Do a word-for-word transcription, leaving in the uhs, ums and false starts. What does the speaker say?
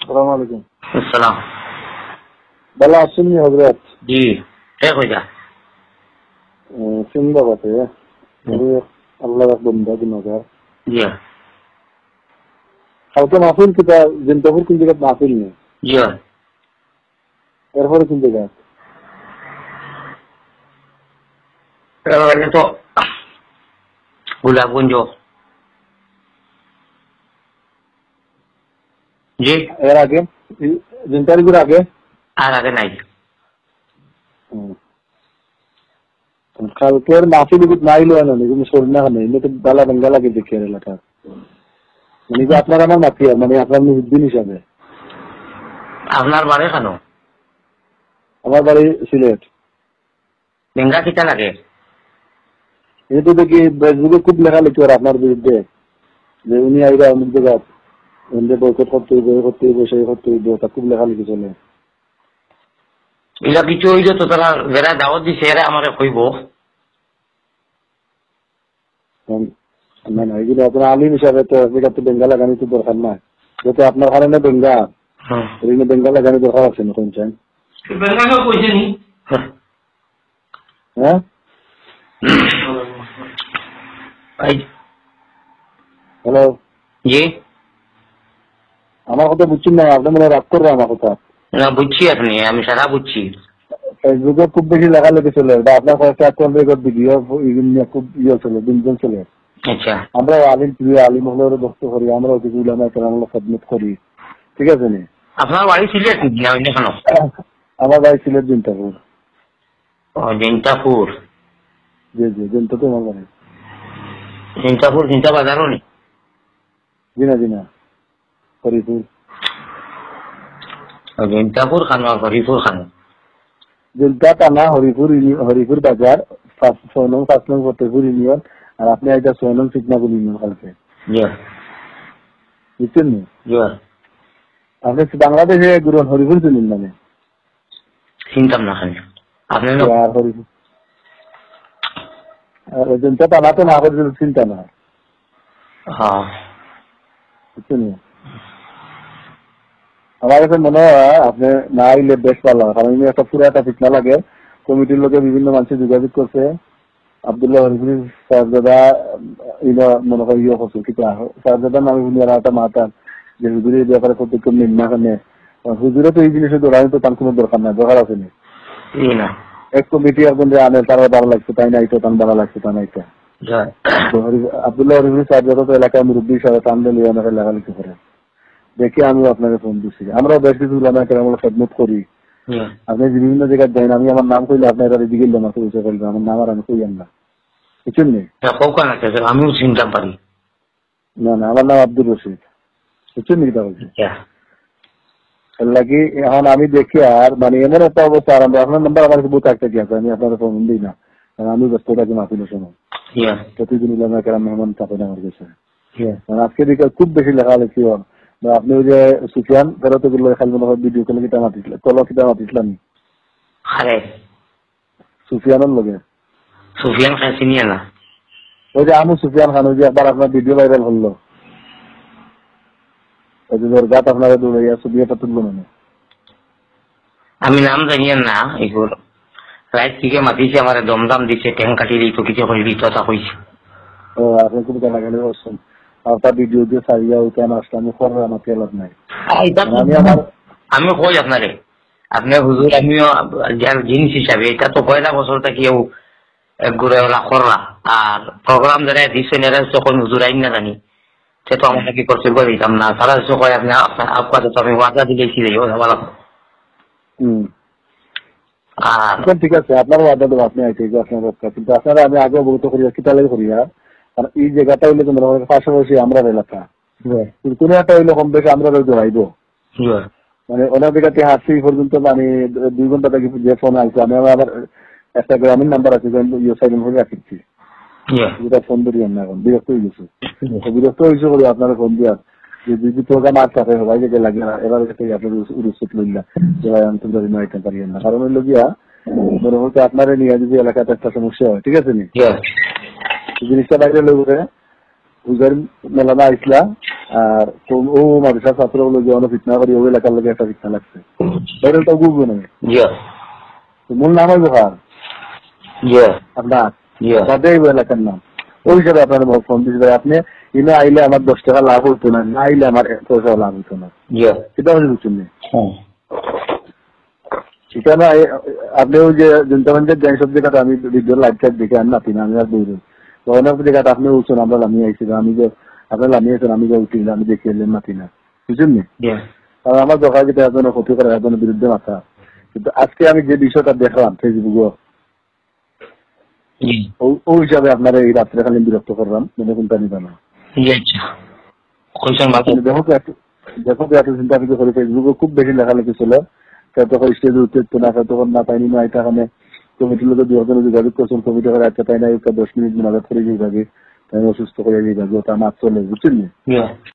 আসসালামু আলাইকুম। আসসালাম। ভালা আছইন নি হযরত? জি, কে কইরা? এ, সিন্দাবাদে। হুম। আমি আল্লাহর এক বন্দা গুনাহগার। জি। কালকে মাহফিল কিতা, জিন্তাপুর কোন জাগাত মাহফিল নি? জি। এরপরে কোন জাগাত? এরপরে তো গোলাপগঞ্জ। জি। এর আগে? এই জিন্তাপুর আগে? আর আগে নাই। হুম। কালকের মাহফিল ইগুত না আইলে অয় না নি, কিন্তু শরীর না খানে, এমনে তো ভালা বেঙ্গা লাগে দেখি আর এলাকা। মানে যে আপনার আমার মাতিয়া, মানে আপনার মুহিউদ্দিন হিসাবে। আপনার বাড়ি খানো? আমার বাড়ি সিলেট। বেঙ্গা কিতা লাগে? এই তো দেখি Facebook-এ খুব লেখালেখি অর আপনার বিরুদ্ধে, যে উনি আইরা অমুক জাগাত, এমনে বয়কট করতে অইবো, এই করতে অইবো, সেই করতে অইবো, তা খুব লেখালেখি চলে। ইলা কিছু অইলে তো তারা যেরা দাওয়াত দিছে, এরা আমারে কইবো। হুম। না, না, এগুলো আপনার আলিম হিসাবে তো, এটা তো বেঙ্গা লাগানি তো দরকার না। যাতে আপনার কারণে বেঙ্গা, হুম। এর জন্য বেঙ্গা লাগানি দরকার আছে না, কোন চাই? বেঙ্গা কেউ কইছে নি? হ্যাঁ? এই। হ্যালো? জি। আমার কথা বুঝছেন না, আপনি মনে হয় রাগ করবেন আমার কথা। না, বুঝছি আপনি, আমি সারা বুঝছি। Facebook-এ খুব বেশি লেখালেখি চলে, বা আপনার কয়েকটা কল রেকর্ড ভিডিও, ইগুলো নিয়ে খুব ইয়ে চলে, গুঞ্জন চলে। আচ্ছা। আমরা আলিম, প্রিয় আলিম অকলরে ভক্ত করি, আমরা কিছু উলামা কেরাম অকলর খেদমত করি, ঠিক আছে নি? আপনার বাড়ি সিলেট নি, না অন্য কোনো? আমার বাড়ি সিলেট জিন্তাপুর। ও, জিন্তাপুর। জি, জি, জিন্তা তো আমার বাড়ি। জিন্তাপুর, জিন্তা বাজারও নি? জি না, জি না, হরিপুর। ও, জিন্তাপুর খানো আর হরিপুর খানো। জিন্তা থানা, হরিপুর ইউনি-, হরিপুর বাজার, পাঁচ, ছয় নং, পাঁচ নং ফতেপুর ইউনিয়ন, আর আপনি এটা ছয় নং সিকনাগুল ইউনিয়ন কালকে। জি। বুঝছেন নি? জি। আপনি বাংলাদেশে ঘুরন, হরিপুর চিনেন মানে? চিনতাম না খালি। আপনি না আর হরি-, আর ওই দিন তো বানাতে না করে চিন্তা না। হ্যাঁ। বুঝছেন? আমার কাছে মনে হয় আপনি না আইলে বেশ ভালো হয়, কারণ এমনি একটা পুরা একটা ফিতনা লাগে। কমিটির লোকে বিভিন্ন মানুষের যোগাযোগ করছে, আব্দুল্লাহ হরিপুরি সাহেব দাদা, ইলা মনে হয় ইয়ে করছে, কিন্তু সাহেব দাদার নামে শুনি আর একটা মাতার যে হুজুরের ব্যাপারে পদক্ষেপ নিন না কেনে। আর হুজুরে তো এই জিনিসে দৌড়ানি তো তার কোনো দরকার নাই, দরকার আছে নি। জি না। এক কমিটি একজন যে আনে, তারা ভালো লাগছে, তাই নাই তো, তার ভালো লাগছে, তা নাই তো। জি। তো হরি-, আব্দুল্লাহ হরিপুরি সাহেব দাদা তো এলাকার মুরব্বী হিসাবে তান লিয়ে অনেক লেখালেখি করে। দেখি আমিও আপনাকে ফোন দিছি। আমরাও বেশ কিছু উলামা কেরাম অকলর খেদমত করি। হুম। আপনি যে বিভিন্ন জায়গায় যাইন, আমি আমার নাম কইলে আপনার এদিকে আমার পরিচয় করবেন, আমার নাম আর আমি কইয়ার না। বুঝছেন নি? হ্যাঁ, কউক্কা না, স্যার, আমিও চিনতাম পারি। না, না, আমার নাম আব্দুর রশিদ। বুঝছেন নি কিতা কইছি? আচ্ছা। এর লাগি এখন আমি দেখি আর মানে এমন একটা অবস্থা আর আমরা আপনার নাম্বার আমার কাছে বহুত একটা কি আছে, আমি আপনার ফোন দিই না। কারণ আমি ব্যস্ত থাকি মাহফিলের সময়। ইয়া। প্রতিদিন উলামা কেরাম মেহমান থাকে না আমার কাছে। ইয়া। কারণ আজকে দিকে খুব বেশি লেখালেখি হয়। বা আপনি ওই যে সুফিয়ান ফেরত গুলো খালি মনে হয় ভিডিও কলে কিতা মাতিছিল, কল কিতা মাতিছিলাম। আরে। সুফিয়ানের লগে। সুফিয়ান খান চিনিয়ে না। ওই যে আমু সুফিয়ান খান, ওই যে একবার আপনার ভিডিও ভাইরাল হলো। ওই যে দরগাত আপনারা দৌড়াইয়া ছবি একটা তুললো মানে। আমি নাম জানি না, এগুলো। রাইত থেকে মাতিছে, আমারে দমদম দিছে, ঠ্যাং কাটি দিত, কিছু কইবি, তো তা কইছে। ও, আপনি খুব গালাগালি করছেন। আপনার ভিডিও দিয়ে সারিয়া ওইখানে আসলে আমি খররা মাতিয়া লাভ নাই। আ, এটা মানে আমি আমার আমি কই আপনারে, আপনি হুজুর, আমিও যার জিনিস হিসাবে, এটা তো পয়লা বছর থাকি ও এক ঘুরে ওলা খররা। আর প্রোগ্রাম যারা দিচ্ছেন, এরা তো কোন হুজুর আইন না জানি। সে তো আমরা কি করতে পারি, দিতাম না। সারা দেশে কয় আপনি, আপনি, আপনার তো আমি ওয়াদা দিলে কি যাই, ওরা বলা। হুম। আর এখন ঠিক আছে, আপনার ওয়াদা দেবো, আপনি আইতে, এই যে আপনার রক্ষা। কিন্তু আপনারা আমি আগে অবগত করিয়া, কিতা লাগি করিয়া, আর এই জায়গাটা হইলে তো মনে হয় পাশাপাশি আমরার এলাকা। জি। কিন্তু কোনো একটা হইলে কম বেশি আমরারও জড়াইবো। জি। মানে ওনার জায়গাতে হাসি পর্যন্ত মানে দুই ঘন্টা থাকি যে ফোন আইছে, আমি আবার একটা গ্রামীণ নাম্বার আছে, যে আমি ইয়ে সাইলেন্ট করে রাখছি। জি। যেটা ফোন ধরি না এখন, বিরক্ত হয়ে গেছে। জি। তো বিরক্ত হয়েছে বলে আপনারা ফোন দিয়া যে যদি প্রোগ্রাম আর থাকে, সবাই যেতে লাগে না, এবার থেকে আপনার উরুস-, উরুসত লইলা, যে ভাই আমি তো ধরি না, এটা পারি না। কারণ হইলো গিয়া, মনে হচ্ছে আপনারা নিয়ে যদি এলাকাতে একটা সমস্যা হয়, ঠিক আছে নি? জি। এই জিনিসটা বাইরে লইব রে। উজাইর মৌলানা আইছলা, আর তো ও মাদ্রাসার ছাত্র অকল যে অনেক ফিতনা করি, ওই এলাকার লগে একটা ফিতনা লাগছে। বাইরে তো বুঝবো না। জি। তো মূল নাম হইব কার? জি। আপনার? জি। বাদে হইব এলাকার নাম। ওই হিসাবে আপনার ফোন দিছি ভাই, আপনি ইনো আইলে আমার দশ টাকা লাভ হইতো না, না আইলে আমার এক পয়সা লাভ হইতো না। জি। এটা আপনি বুঝছেন না? হ্যাঁ। এটা না, এ-, আপনি ওই যে জনতা মঞ্চের জেন সব জায়গাতে আমি ভিডিও লাইভ টাইভ দেখে আর নাতি না, আমি আর বলবো। তো অনেক জায়গাতে আপনি বলছেন, আমরা লামিয়ে আইছি না, আমি যে, আপনার লামিয়ে আছেন, আমি যে উঠি না, আমি দেখে এলে নাতি না। বুঝছেন নি? জি। কারণ আমার দরকার কি তার জন্য ক্ষতি করার জন্য বিরুদ্ধে মাথা। কিন্তু আজকে আমি যে বিষয়টা দেখলাম Facebook-ও, জি। ও-, ওই হিসাবে আপনারা এই রাত্রে খালি বিরক্ত করলাম, মনে কোনটা নিবা না। জি, আচ্ছা। কইছেন ভালো। কিন্তু দেখো তো একটু, দেখো তো একটু চিন্তা ফিকির করে, Facebook-ও খুব বেশি লেখালেখি ছিল। কেউ তখন স্টেজে উঠতে না, কেউ তখন না পাইনি, না এটা এখানে কমিটির লোকে দু একজন যোগাযোগ করছেন, কমিটি করে একটা পাই না, একটা দশ মিনিট মোনাজাত করে দিয়ে যাবে, তাই আমি অসুস্থ করে দিয়ে যাবে, ওটা আমার চলে, বুঝছেন নি? জি।